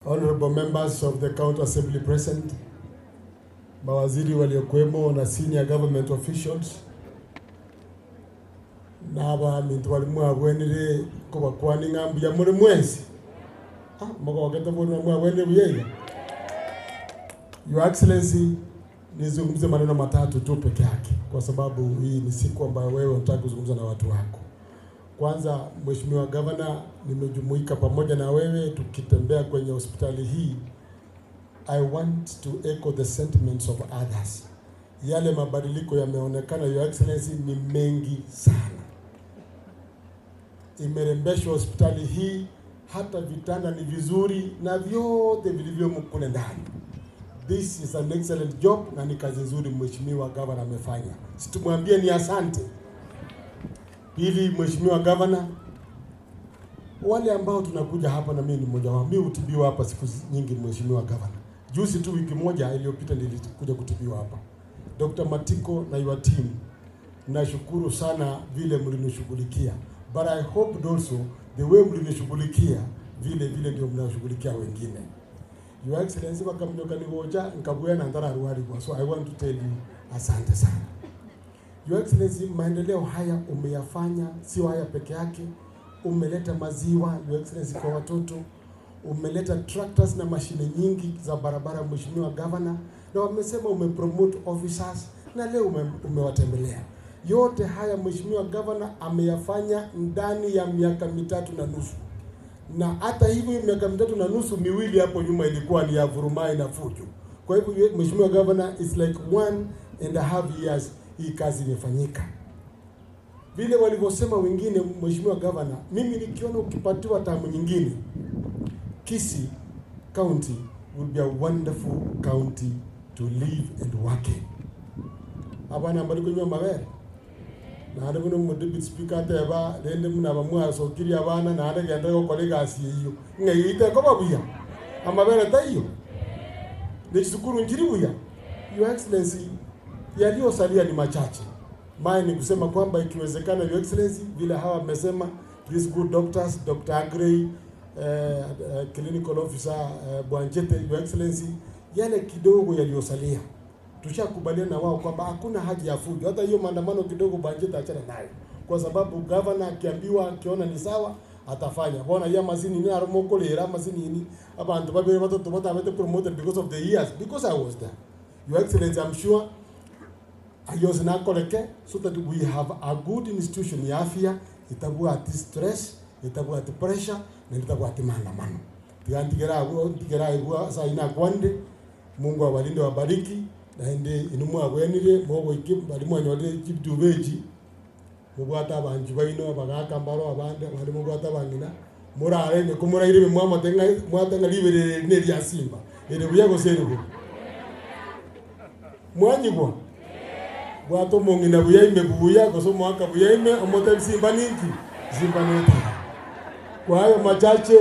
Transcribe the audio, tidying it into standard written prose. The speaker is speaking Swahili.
Honorable members of the County Assembly present, mawaziri waliokuwemo na senior government officials, na abaminto bari mwabwenire kobakwani ng'a mbuya more mwensi. Ah, mogogete bono mwabwenire buya iga. Your Excellency, nizungumze maneno matatu tu peke yake, kwa sababu hii ni siku ambayo wewe unataka kuzungumza na watu wako. Kwanza, Mheshimiwa Governor, nimejumuika pamoja na wewe tukitembea kwenye hospitali hii. I want to echo the sentiments of others. Yale mabadiliko yameonekana, Your Excellency, ni mengi sana. Imerembeshwa hospitali hii, hata vitanda ni vizuri na vyote vilivyomo kule ndani. This is an excellent job na ni kazi nzuri Mheshimiwa Governor amefanya. Si tumwambie ni asante. Pili, Mheshimiwa Governor, wale ambao tunakuja hapa na mimi ni mmoja wao. Mimi hutibiwa hapa siku nyingi, Mheshimiwa Governor. Juzi tu wiki moja iliyopita nilikuja kutibiwa hapa. Dr. Matiko na your team, nashukuru sana vile mlinishughulikia. But I hope also the way mlinishughulikia vile vile ndio mnashughulikia wengine. Your Excellency, bakamnyoka nigocha nkabuya na ndara ruarigwa. So I want to tell you asante sana. Your Excellency, maendeleo haya umeyafanya, sio haya peke yake. Umeleta maziwa, Your Excellency, kwa watoto. Umeleta tractors na mashine nyingi za barabara, Mheshimiwa Governor, na wamesema umepromote officers na leo umewatembelea. Yote haya Mheshimiwa Governor ameyafanya ndani ya miaka 3.5, na hata hivyo miaka 3.5, miwili hapo nyuma ilikuwa ni ya vurumai na fujo. Kwa hivyo, Mheshimiwa Governor, it's like 1.5 years hii kazi imefanyika. Vile walivyosema wengine, Mheshimiwa Governor, mimi nikiona ukipatiwa term nyingine, Kisii County will be a wonderful county to live and work in. Abana bari kunywa mabere naende buno omo deputy speaker ateba rende buna bamwasokirie abana naende genda gokora egasi eywo ng'a itekoba buya amabere taiyo na chisukuru nchiri buya. Your Excellency, yaliyosalia ni machache. Maana ni kusema kwamba ikiwezekana, Your Excellency, vile hawa wamesema, these good doctors, Dr. Agrey, clinical officer Bwanjete, Your Excellency, yale kidogo yaliyosalia tushakubaliana na wao kwamba hakuna haja ya fujo. Hata hiyo maandamano kidogo, Bwanjete achana nayo, kwa sababu governor akiambiwa, akiona ni sawa, atafanya. Bona ya masini ni aromo kolera masini ni abantu babere batatu batabete promoted because of the years, because I was there. Your Excellency, I'm sure ayose nakoleke so that we have a good institution ya afya itabwati stress, itabwati pressure na itabwati maandamano. Tigantigera abwo ntigera ibwa saina kwande. Mungu awalinde, wabariki. Naende inu mwabwenire mogoiki bari mwanyorire chitubeji mubwate abanju baino abagaka mbaro abande abande mubwate abang'ina murare niko muraire mwamatenga mwatenga liberere ne lya simba ere buya gose ere buya mwanyigwa bwate omong'ina buya ime buya gose omwaka buya ime omotebi simba ninki simba neta. Kwa hayo machache.